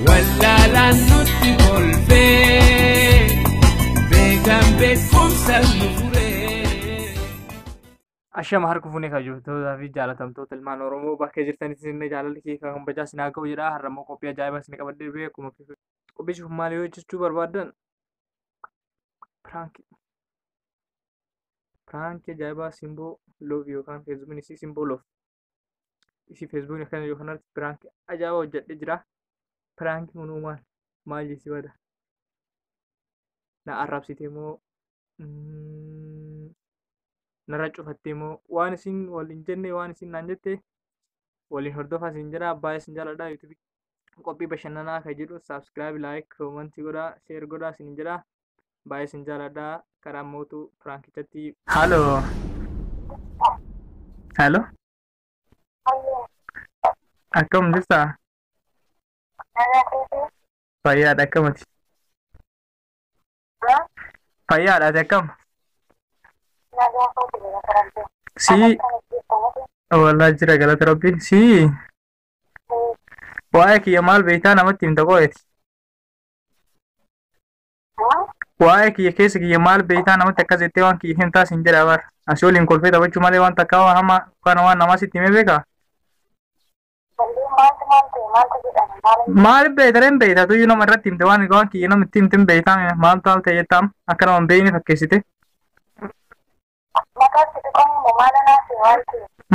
Wallaalaan nutti kolfee beekan beekumsa nu furee. Ashama harka fuunee kabajamtootaa fi jaalatamtoota ilmaan Oromoo bakka jirtanitti isin jaalalli kee kan kabajaa isin haa ga'u jedha. Har'a immoo qophii ajaa'ibaa isin qabadhee dhufe akkuma qophichi kun maal yoo jechuu barbaaddan piraankii. Piraankii ajaa'ibaa Simboo Loof yookaan feesbuukni isii Simboo Loof. Isii feesbuukni akkana yoo kanarratti piraankii ajaa'ibaa hojjedhee jira. Piraankii kunuu maal maal jechuu bada? Na arrabsite moo narra cufatte moo waan isin waliin jenne waan isin naan jette waliin hordofaa isin jedha. Baay'ee isin jaaladha. YouTube qophii bashannanaa kan jedhu subscribe, like, comment godhaa, share godhaa isin jedha. Baay'ee isin jaaladha. Karaa mootu piraankichatti. Halo. Halo. Akkam jirta? Fayyaadha, akkamati? Fayyaadha, ati akkam? Si wallaa jira, galata rabbi. Si waa'ee kiyya maal beektaa namatti himta qo'eeti? Waa'ee kiyya keessa kiyya maal beektaa namatti akkas jettee waan kiyya himtaa siin jedha bara. Asii waliin kolfee taphachuu malee waan takkaa waan hamaa kana waan namaa sitti himee beekaa? Maal beekta hin beekta tuyyuu nama irratti himte waan waan kiyya nama itti himte hin beektaa maal taal ta'e jettaam akka nama hin beekne fakkeessite.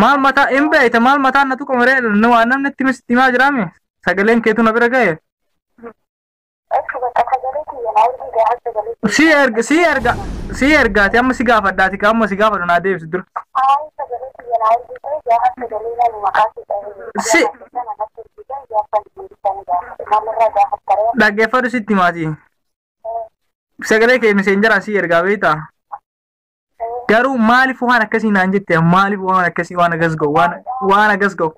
Maal mataa hin beekta, maal mataan na tuqame ree, waan namni itti sitti himaa jiraame sagaleen keetu na bira ga'e. Si erga si erga si ergaati amma si gaafadhaati ka amma si gaafadhu naa deebisi dura. Si dhaggeeffadhu sitti himaati. Sagalee kee miseenjaraa si ergaa beektaa? Garuu maaliif waan akkasii naan jette, maaliif waan akkasii waan akkas ga'u waan waan akkas ga'u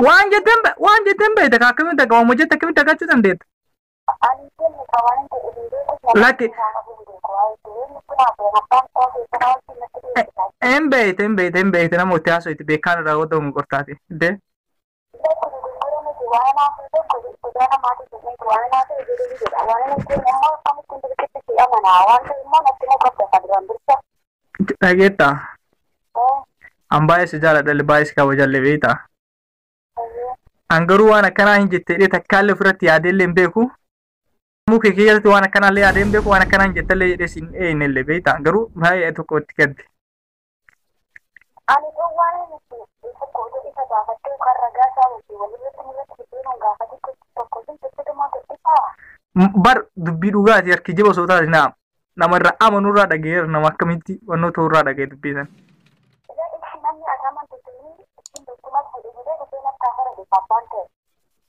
waan jetteen waan jetteen beekta ka akkamitti akka waan hojjette akkamitti akkachuu dandeetta? Lakki hin beekte hin beekte hin beekte nama itti haasoo beekaan irraa wanta qortaati. De dhageettaa an baay'ee si jaaladha, baay'ee si kabajallee beektaa. An garuu waan akkanaa hin jettee takkaallee ofirratti yaadeellee hin beeku. Sammuu kee keessatti waan akkanaallee yaadee hin beeku, waan akkanaa hin jettallee jedhee siin eenyellee beektaa, garuu baay'ee tokko itti gadde. Ani waan tokko isa gaafattee kan ragaa isaa wajjin walirratti mul'atu fidee gaafate tokko sun jechuudha godhisaa. Bar dubbii dhugaati harki jiba osoo taate naa nama irraa amanurraa dhageera, nama akkamitti wannoo ta'urraa dhagee dubbii sana.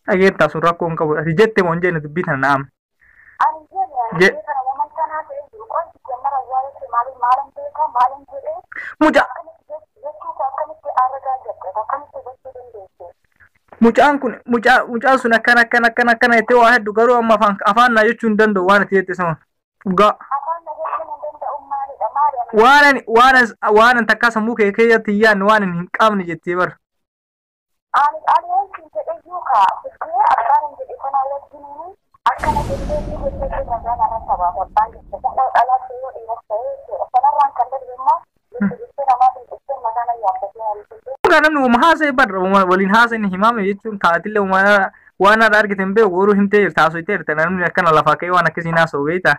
Dhageettaa sun rakkoo hin qabu. Ati jette moo hin jenne dubbii tana naam? Mucaa mucaan kun mucaa mucaan sun akkana akkana akkana akkana jettee waa hedduu, garuu amma afaan afaan naa jechuu hin danda'u waan ati jette sama dhugaa. Waan ani waan waan ani takkaa sammuu kee keessatti hin yaadne waan ani hin qabne jettee bara. Ani ani wanti jedhe yuukaa fiftee abbaan hin jedhe kana wajjin akkana jettee jettee ragaa nama sabaaf abbaan jette sana dhalaa ta'ee dhiiras ta'ee jechuudha. Sanarraan kan darbe immoo jettee namaaf hin jettee mataan yaabbatee haalli. Dhugaa namni uuma haasa'e barra waliin haasa'e ni himame jechuun taatillee uuma waan irraa argite hin beeku garuu himtee jirta, haasofitee jirta, namni akkana lafaa ka'ee waan akkasii haasa'u beektaa.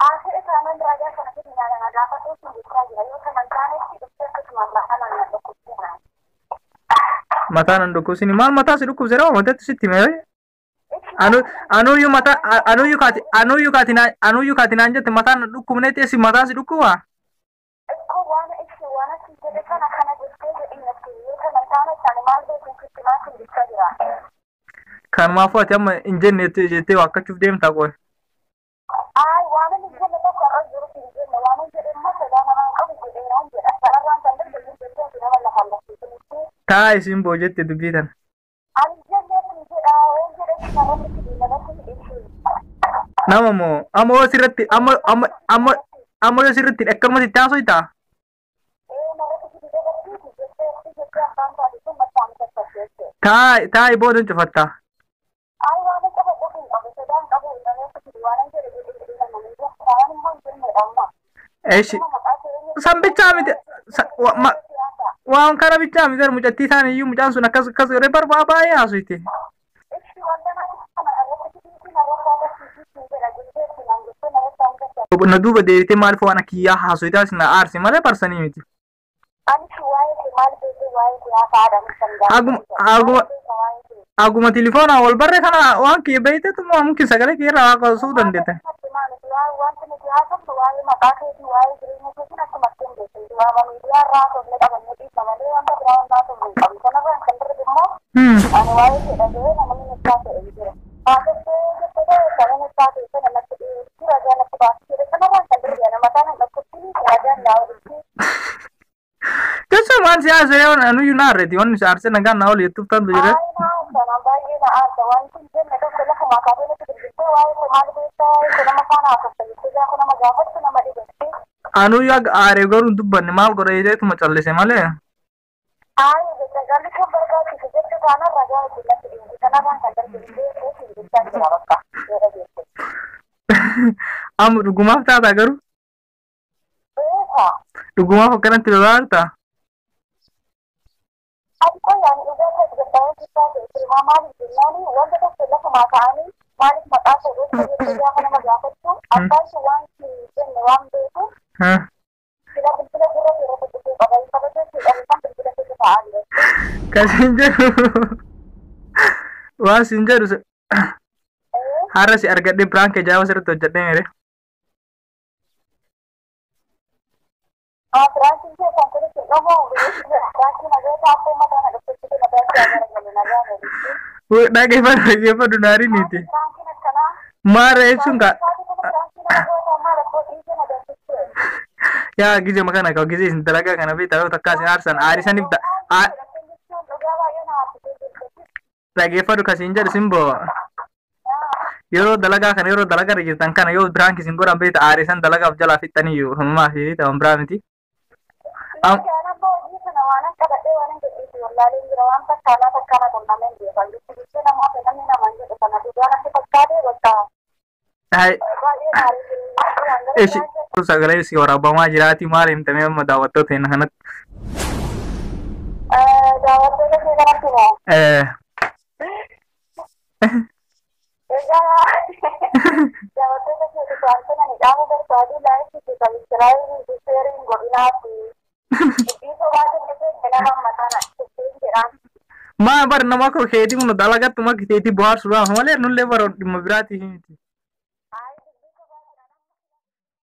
Haasa'e taanaan ragaa sana fidi nyaata gaafatee sun jechaa jira, yoo kana hin taanetti dhuftee akkasumaan mataan na dhukkubsina. Mataan hin dhukkubsini, maal mataa si dhukkubse roo matatti sitti hime. Anuyyuu mataa anuyyuu kaati anuyyuu kaati anuyyuu kaati naan jette mataan na dhukkubne ta'e si mataa si dhukkuba. Ikkoo waan ibsi waan asii jedhe kana kana jettee jedhii natti, yoo kana hin taane ani maal beeku sitti maal sin jechaa jira. Kanumaafuu ati amma hin jenne jettee waakkachuuf deemtaa qoy. Ay, waan inni jenne tokko irra jiru hin jenne, waan inni jedhe immoo sodaa namaa qabu jedhee jedha. Sanarraan kan darbe jettee nama lafaan lafsiisanitti. Taa isin boo jette dubbii tana. Ani jennee kun jedha waan jedhe kanarratti fidi namatti hidhisi. Nama moo amma yoo sirratti amma amma amma amma yoo sirritti akkanumatti itti haasoftaa? Taa'i taa'i booda hin cufattaa. Sodaadhu hin qabu, sodaan qabu namoota waan hin jedhe jedhe jedhe namni waan immoo hin jennedha amma. Eeshi san bichaa miti waan kana bichaa miti mucattii isaan iyyuu mucaan sun akkas akkas godhee barbaa baay'ee haasofte. Na duuba deebitee maaliif waan akiyyaa haasofte as na aarsi malee barsanii miti. Haguma tilifoonaa wal barre kana waan kiyya beeyteetuma mumkin sagalee kiyya irraa waa qosuu dandeette. Wanti nuti haasofnu waa'ee maqaa keetii, waa'ee jireenya keetiin akkuma ittiin beekumsi waama miidiyaa irraa haasofne qabannee dhiisna malee wanta biraa waan haasofnu hin qabnu. Kanarraan kan darbe immoo ani waa'ee kee dhaga'ee namni nutti haasa'e hin jira. Haasoftee jettee ta'e kan inni nutti haasa'e sana natti dhiyeessi ragaa natti baasii jedhe. Kanarraan kan darbe ani mataan hin dhukkubsiin ragaan naa olitti. Jechuun waan si haasa'e anuyyuu na aarreeti wanni si aarsee nagaan naa oli jettuuf taantu jedhee. Kanaan baay'ee na aarsa. Wanti hin jenne tokko lafuma kaatee natti bilbiltee waa'ee koo maal beektaa, waa'ee koo nama faana haasofta jettee gaafa nama gaafattu nama dhibatti. Anuyyuu akka aaree garuu hin dubbanne maal godha jeetuma callise malee. Aayee jecha callisuun barbaachisu jechuu taanaan ragaa hojii natti dhiyeessi. Kanarraan kan darbe illee keessa jechaa jira bakka yoo dhageesse. Amma dhugumaaf taataa garuu Beekaa. Dhugumaaf akkanatti lolaa jirtaa? Ati qoyaan dhugaa ta'e jettanii jechaa ta'e firmaa maaliif jennaani wanta tokko lafumaa ka'anii maaliif maqaa koo beekta jettee gaafa nama gaafattu abbaan sun waan hin jenne waan beeku sila bilbila gurra kee irratti dhufuu qaba. Kabaja jechuudha kan bilbila keessa taa'aa jiru. Kan siin jedhu waan siin jedhu har'a si argadhee biraan kee jaaba sirriitti hojjedhee mere. Firaansiin keessan kunis hin dhumu. Firaansiin nagaa taaffee mataa na dhukkubsite mataa isaa garagalu nagaa walitti. Dhaggeeffadhu dhaggeeffadhu naariiniiti. Firaansiin akkanaa. Maara jechuun kaa Firaansiin nama gootaa maal akkoo dhiisee na danfistee. Yaa gizee makana kaa gizee isin dalagaa kana beektaa yoo takkaa isin aarsan aarisaniif dhaggeeffadhu kasiin jedhu simboo yeroo dalagaa kana yeroo dalagaa irra jirtan kana yoo biraan isin godhan beekta aarisan dalagaaf jalaa fixxaniyyuu himumaa fi ta'an biraa miti. Ishi sagalee si waraabamaa jiraati maal himtamee amma daawwattoota hin kanatti. Daawwattoota kee kanatti moo? Egaa daawwattoota keeti wantoota ani dhaamuu barbaadu laayikii fi sabiskiraayibii fi sheeriin godhinaa fi dubbii sobaatiin dhufee nama mataan dhufee jedhaan. Maa bar nama akka keetii kun dalagattuma keetii bohaarsuudhaaf malee nullee bara dhimma biraatii miti.